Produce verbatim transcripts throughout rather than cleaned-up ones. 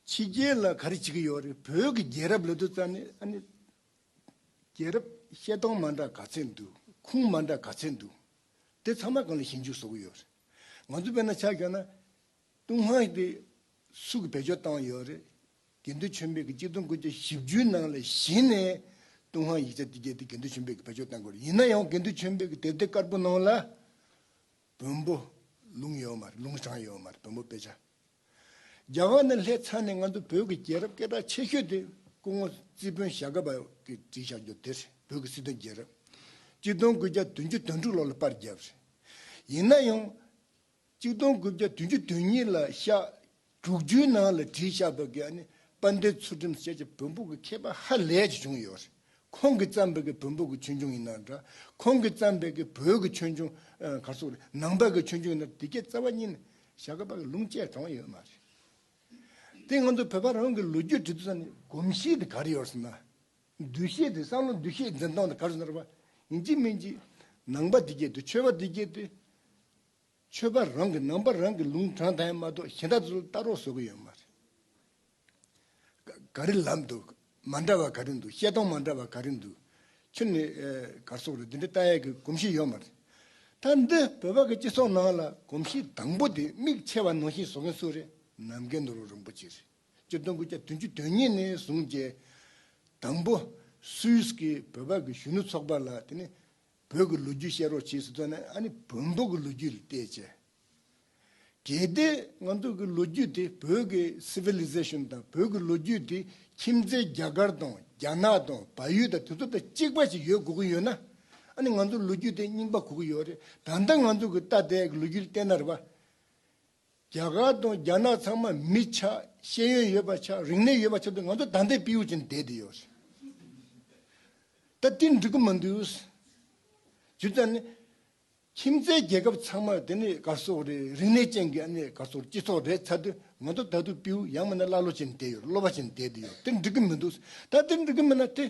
ཕྱི་རྒྱལ་ལ་ག་རེ་བྱེད་ཀྱི་ཡོད་རེད། བོད་ཀྱི་རྒྱལ་རབས་ལབ་དུས་ཙམ་ནས་ཨ་ནི། རྒྱལ་རབས་བཤད་སྟངས་མ་འདྲ་ག་ཚད་འདུག་ཁུངས་མ་འདྲ་ག་ཚད་འདུག་དེ་ཚང་མ་སྒང་ལ་ཞིབ་འཇུག་བཟོ་གི་ཡོད་རེད། ང་ཚོ་དཔེར་ན་ཆ་བཞག་ན། ཏུན་ཧོང་དེ་སུ་གིས་བེད་སྤྱོད་བཏང་ཡོད་རེད། དགེ་འདུན་ཆོས་འཕེལ་གྱིས་གཅིག་སྟོང་དགུ་བརྒྱ་བཞི་བཅུའི་ནང་ལ་གཞི་ནས་ཏུན་ཧོང་ཡིག་ཆ་འདི་གས་དེ་དགེ་འདུན་ཆོས་འཕེལ་གྱིས་བེད་སྤྱོད་བཏང་དགོས་རེད། ཡིན་ན་ཡང་དགེ་འདུན་ཆོས་འཕེལ་གྱི་དེབ་ཐེར་དཀར་པོ་ནང་ལ་བོན་པོ་ལུང་ཡོད་མ་རེད། ལུང་དྲངས་ཡོད་མ་རེད། བོན་པོ་དཔེ་ཆ། རྒྱ་གར་ནས་སླེབས་ཚར་ནས་ང་ཚོ་བོད་ཀྱི་རྒྱལ་རབས་སྐད་གྲགས་ཆེ་ཤོས་དེ་སྐུ་ངོ་རྩིས་དཔོན་ཞྭ་སྒབ་པ་གིས་བྲིས་བཞག་རྒྱུ་དེ་རེད། བོད་ཀྱི་སྲིད་དོན་རྒྱལ་རབས། གཅིག་སྟོང་དགུ་བརྒྱ་བདུན་ཅུ་དོན་དྲུག་ལོ་ལ་པར་བརྒྱབ་རེད། ཡིན་ན་ཡང་། གཅིག་སྟོང་དགུ་བརྒྱ་བདུན་ཅུ་དོན་གཉིས་ལ་ཤག་དྲུག་ཅུའི་ནང་ལ་བྲིས་བཞག་པ་གི་ཨ་ནི་དཔལ་ལྡན་ཚུལ་ཁྲིམས་ཟེར་གྱི་བོན་པོ་གི་མཁས་པ་ཧ་ལས་ཅིག་བྱུང་ཡོད་རེད། ཁོང་གིས་བརྩམས་པའི་གི་བོན་པོ་གི་ཆོས་འབྱུང་ཡིན་ན་འདྲ། ཁོང་གིས་བརྩམས་པའི་གི་བོད་ཀྱི་ཆོས་འབྱུང་ཨ་ག་རེ་ཟེར་དགོས་རེད། ནང་པ་གི་ཆོས་འབྱུང་ཡིན་ན་དེ་གས་རྩ་བ་ཉིད་ནས་ཞྭ་སྒབ་པ་གིས་ལུང་བཅད་དྲངས་ཡོད་མ་རེད། དེ་ང་ཚོ་བོད་པ་རང་གི་ལོ་རྒྱུས་འབྲི་དུས་ཙམ་ནས་གོམས་གཤིས་དེ་ག་རེ་ཡོད་ཟེར་ན། འདུ་ཤེས་དེ་བསམ་བློ་འདུ་ཤེས་འཛིན་སྟངས་དེ་ག་རེ་ཟེར་ན་རེད་པ། ཡིན་གཅིག་མིན་གཅིག་ནང་པ་དེ་གས་དེ་ཆོས་པ་དེ་གས་དེ། ཆོས་པ་རང་གི་ནང་པ་རང་གི་ལུང་དྲངས་བཏང་ཡ་མ་གཏོགས་གཞན་དག་ཚོ་ལ་ལྟ་རོགས་བཟོ་གི་ཡོད་མ་རེད། ག་ག་རེ་ལབ་འདུག་མ་འདྲ་བ་ག་རེ་འདུག་བཤད་སྟངས་མ་འདྲ་བ་ག་རེ་འདུག་ཁྱོན་ནས་ཨེ་ག་རེ་ཟེར་དགོས་རེད། འདི་འདྲ་ལྟ་ཡ་གི་གོམས་གཤིས་ཡོད་མ་རེད། ད་འདི་བོད་པ་གི་སྤྱི་ཚོགས་ནང་ལ་གོམས་གཤིས་དང་པོ་དེ་མིག་ཕྱེ་བ་ནང་བཞིན་བཟོ་མཁན་སུ་རེད། ནམ་མཁའི་ནོར་བུ་རིན་པོ་ཆེ་རེད། གཅིག་སྟོང་དགུ་བརྒྱ་བདུན་ཅུ་དོན་གཉིས་ནས་བཟུང་བྱས། དང་པོ་སུད་སི་གི་བོད་པ་གི་གཞོན་ནུ་ཚོགས་པ་ལ་དེ་ནི། བོད་ཀྱི་ལོ་རྒྱུས་བཤད་རོགས་བྱེད་ཟེར་ཙང་ནས་ཨ་ནི་བོན་པོ་གི་ལོ་རྒྱུས་ལ་བལྟས་བྱས། གལ་ཏེ་ང་ཚོ་གི་ལོ་རྒྱུས་དེ་བོད་ཀྱི་སི་ཝི་ལི་ཟེ་ཤོན་དང་བོད་ཀྱི་ལོ་རྒྱུས་དེ་ཁྱིམ་མཚེས་རྒྱ་གར་དང་རྒྱ་ནག་དང་བལ་ཡུལ་དང་དེ་ཚོ་དང་གཅིག་པ་ཞིག་ཡོད་དགོས་ཀྱི་ཡོད་ན། ཨ་ནི་ང་ཚོ་ལོ་རྒྱུས་དེ་རྙིང་པ་དགོས་ཀྱི་ཡོད་རེད། ད་ལྟ་ང་ཚོ་གི་ལྟ་བསྡད་ཀྱི་ལོ་རྒྱུས་ལ་བལྟས་ན་རེད་པ། རྒྱ་གར་དང་རྒྱ་ནག་ཚང་མ་མི་ཆགས། ཤེས་ཡོན་ཡོད་པ་ཆགས། རིག་གནས་ཡོད་པ་ཆགས་དུས་ང་ཚོ་ད་ལྟའི་སྤྲེའུ་ཅན་བསྡད་དེ་ཡོད་རེད། ད་དེ་འགྲིག་གི་མི་འདུག་བྱས་ཙང་ནི། ཁྱིམ་མཚེས་རྒྱལ་ཁབ་ཚང་མ་དེ་ནི་ག་རེ་ཟེར་དགོས་རེད། རིག་གནས་ཅན་གྱི་ཨ་ནི་ག་རེ་ཟེར་དགོས་རེད། སྤྱི་ཚོགས་རེད་ཚར་དུས་ང་ཚོ་ད་དུང་སྤྲེའུ་ཡང་མིན་ན་ཀླ་ཀློ་ཅན་བསྡད་ཡོད་རེད། གློ་བ་ཅན་བསྡད་དེ་ཡོད་རེད། དེ་འགྲིག་གི་མི་འདུག་ད་དེ་འགྲིག་གི་མིན་ན་དེ།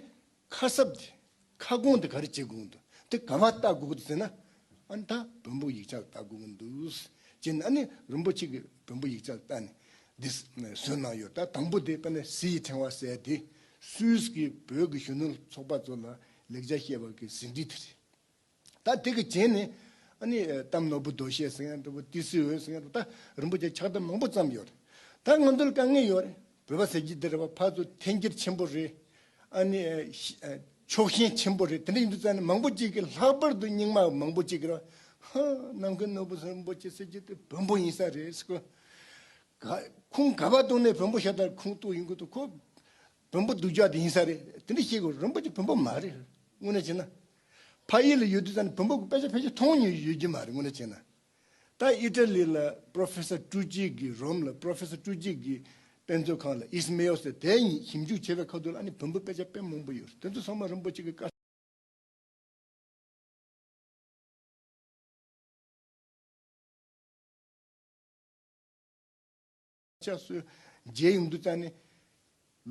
ཁ་གསབ་དེ། ཁ་སྐོང་དེ་ག་རེ་བྱེད་དགོས་འདུག་དེ་ག་པར་ལྟ་དགོས་འདུག་ཟེར་ན། ཨ་ནི་ད་བོན་པོ་ཡིག་ཆ་ལ་ལྟ་དགོས་འདུག་ཅེས་ཨ་ནི་རིན་པོ་ཆེ་གིས་བོན་པོ་ཡིག་ཆ་ལ་ལྟ་ནས་འདི་བཟོས་གནང་ཡོད། ད་དང་པོ་དེ་དཔེར་ན་གཟི་ཡི་ཕྲེང་བ་ཟེར་དེ་སུད་སི་གི་བོད་ཀྱི་གཞོན་ནུ་ཚོགས་པ་ཚོ་ལ་ལེགས་ཆ་བཤད་པ་གི་ཟིན་བྲིས་དེ་རེད། ད་དེ་གི་རྗེས་ནས་ཨ་ནི་གཏམ་ནོར་བུ་རྡོ་ཤལ་ཟེར་མཁན་འདྲ་པོ། ཏི་སེའི་འོད་ཟེར་མཁན་འདྲ་པོ། ད་རིན་པོ་ཆེ་ཕྱག་དེབ་མང་པོ་བརྩམས་ཡོད་རེད། ད་ང་ཚོ་ལ་དཀའ་ངལ་ཡོད་རེད། བོད་པ་ཟེར་གྱི་འདི་རེད་པ། ཕར་ཚུར་འཐེན་འཁྱེར་ཆེན་པོ་རེད། ཨ་ནི་ཨ་ཤི་ཨ་ཕྱོགས་ཞེན་ཆེན་པོ་རེད། དེ་འདྲ་ཡིན་དུས་ཙང་ནས་མང་པོ་ཅིག་གིས། ལྷག་པར་དུ་རྙིང་མ་མང་པོ་ཅིག་གིས་རེད་པ། ཧ། ནམ་མཁའི་ནོར་བུ་རིན་པོ་ཆེ་ཟེར་གྱི་དེ་བོན་པོ་ཡིན་ས་རེད་ཟེར་གོ། ག་ཁུངས་ག་པར་གཏུགས་ནས་བོན་པོ་ཤ་སྟག་ཁུངས་གཏུགས་ཡིན་དགོས་འདུག་ཁོ་བོན་པོ་སྡུག་ཅག་དེ་ཡིན་ས་རེད། དེ་འདྲ་བཤད་དགོས། རིན་པོ་ཆེ་བོན་པོ་མ་རེད། དངོས་གནས་བྱས་ན། ཕ་ཡུལ་ལ་ཡོད་དུས་ཙང་ནས་བོན་པོ་གི་དཔེ་ཆ་ཕལ་ཆེར་མཐོང་མྱོང་ཡོད་ཀྱི་མ་རེད། དངོས་གནས་བྱས་ན། ད་ཨི་ཊ་ལི་ལ་པྲོ་ཕེ་སར་ཀྲུ་ཅི་གི། རོམ་ལ་པྲོ་ཕེ་སར་ཀྲུ་ཅི་གི་དཔེ་མཛོད་ཁང་ལ། ཨིས་མེའོ་ཟེར་དེ་ཞིབ་འཇུག་བྱས་པའི་ཁ་ཐུག་ལ་ཨ་ནི་བོན་པོའི་དཔེ་ཆ་དཔེ་མང་པོ་ཡོད་རེད། དེ་ཚོ་ཚང་མ་རིན་པོ་ཆེ་གི་བཀའ་ཆ་སོགས་མཇལ་ཡོང་དུས་ཙང་ནས།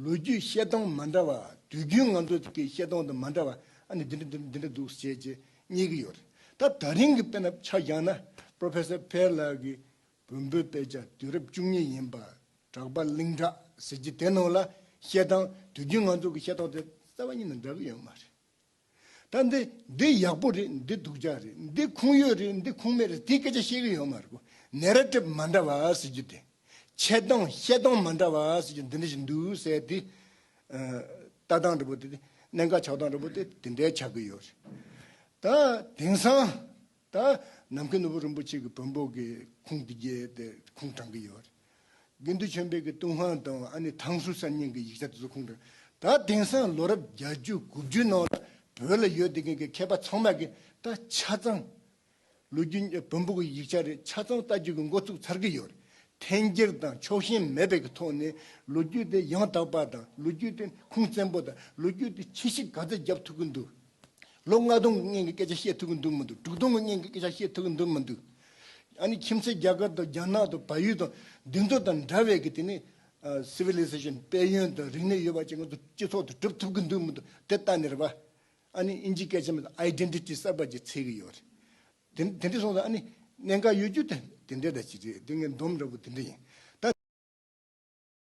ལོ་རྒྱུས་བཤད་སྟངས་མ་འདྲ་བ། དུས་རྒྱུན་ང་ཚོ་གི་བཤད་སྟངས་དང་མ་འདྲ་བ། ཨ་ནི་འདི་འདྲ་འདི་འདྲ་འདི་འདྲ་འདུག་ཟེར་བྱས་རྙེད་ཀྱི་ཡོད་རེད། ད་ད་རིང་གི་དཔེར་ན་ཆ་བཞག་ན། པྲོ་ཕེ་སར་ཕེར་ལགས་ཀྱི་བོན་པོའི་དཔེ་ཆ་དུས་རབས་བཅུ་གཉིས་ཡིན་པ། གྲགས་པ་གླིང་གྲགས་ཟེར་གྱི་དེ་ནང་ལ་བཤད་སྟངས། དུས་རྒྱུན་ང་ཚོ་གི་བཤད་སྟངས་དེ་རྩ་བ་ཉིད་ནས་འདྲ་གི་ཡོད་མ་རེད། ད་འདི་འདི་ཡག་པོ་རེད། འདི་སྡུག་ཅག་རེད། འདི་ཁུངས་ཡོད་རེད། འདི་ཁུངས་མེད་རེད། དེའི་སྐད་ཆ་བཤད་ཀྱི་ཡོད་མ་རེད་གོ། ནེ་རེ་ཊིབ་མ་འདྲ་བ་ཟེར་རྒྱུ་དེ། འཆད་སྟངས་བཤད་སྟངས་མ་འདྲ་བ་ཟེར་རྒྱུ་འདི་འདྲ་ཞིག་འདུག་ཟེར་དེ། ཨ་ལྟ་སྟངས་འདྲ་པོ་དེ། གནད་འགག་ཆགས་སྟངས་འདྲ་པོ་དེ་དེ་འདྲའི་ཆགས་ཀྱི་ཡོད་རེད། ད་དེང་སང་ད་ནམ་མཁའི་ནོར་བུ་རིན་པོ་ཆེ་གི་བོན་པོ་གི་ཁུངས་འདི་གས་དེ་ཁུངས་དྲངས་ཀྱི་ཡོད་རེད། དགེ་འདུན་ཆོས་འཕེལ་གྱི་ཏུན་ཧོང་དང་ཨ་ནི་ཐང་ཧྲུའུ་གསར་རྙིང་གི་ཡིག་ཆ་དེ་ཚོ་ཁུངས་དྲངས། ད་དེང་སང་ལོ་རབས་བརྒྱད་ཅུ་དགུ་བཅུའི་ནང་ལ་བོད་ལ་ཡོད་བསྡད་མཁན་གྱི་མཁས་པ་ཚང་མ་གིས་ད་ཆ་ཚང་ལོ་རྒྱུས་བོན་པོ་གི་ཡིག་ཆ་རེད། ཆ་ཚང་ལྟ་རྒྱུ་གི་འགོ་བཙུགས་ཚར་གྱི་ཡོད་རེད། འཐེན་འཁྱེར་དང་ཕྱོགས་ཞེན་མེད་པའི་གི་ཐོག་ནས་ལོ་རྒྱུས་དེ་ཡང་དག་པ་དང་། ལོ་རྒྱུས་དེ་ཁུངས་བཙན་པོ་དང་། ལོ་རྒྱུས་དེ་ཁྱད་གཞི་ག་ཚོད་རྒྱབ་ཐུབ་ཀྱི་འདུག་ལོ་ལྔ་སྟོང་གི་སྔོན་གྱི་སྐད་ཆ་བཤད་ཐུབ་ཀྱི་འདུག་མི་འདུག་དྲུག་སྟོང་གི་སྔོན་གྱི་སྐད་ཆ་བཤད་ཐུབ་ཀྱི་འདུག་མི་འདུག་ཨ་ནི་ཁྱིམ་མཚེས་རྒྱ་གར་དང་རྒྱ་ནག་དང་བལ་ཡུལ་དང་འདི་ཚོ་དང་འདྲ་བའི་གི་དེ་ནི་ཨ་སི་ཝི་ལི་ཟེ་ཤན། དཔལ་ཡོན་དང་རིག་གནས་ཡོད་པ་ཅིག་ང་ཚོ་སྤྱི་ཚོགས་དེ་སྒྲུབ་ཐུབ་ཀྱི་འདུག་མི་འདུག་དེ་ལྟ་ནས་རེད་པ། ཨ་ནི་ཨིན་ཇིའི་སྐད་ཆ་མ་ཨའི་ཌེན་ཊི་ཊི་གསར་པ་ཅིག་འཚོལ་གྱི་ཡོད་རེད། དེ་དེ་འདྲ་སོང་ཙང་ཨ་ནི་གནད་འགག་ཡོད་རྒྱུ་དེ་དེ་འདྲ་ད་ཅིག་རེད། དེ་ངས་འདོམས་འདྲ་པོ་དེ་འདྲ་ཡིན།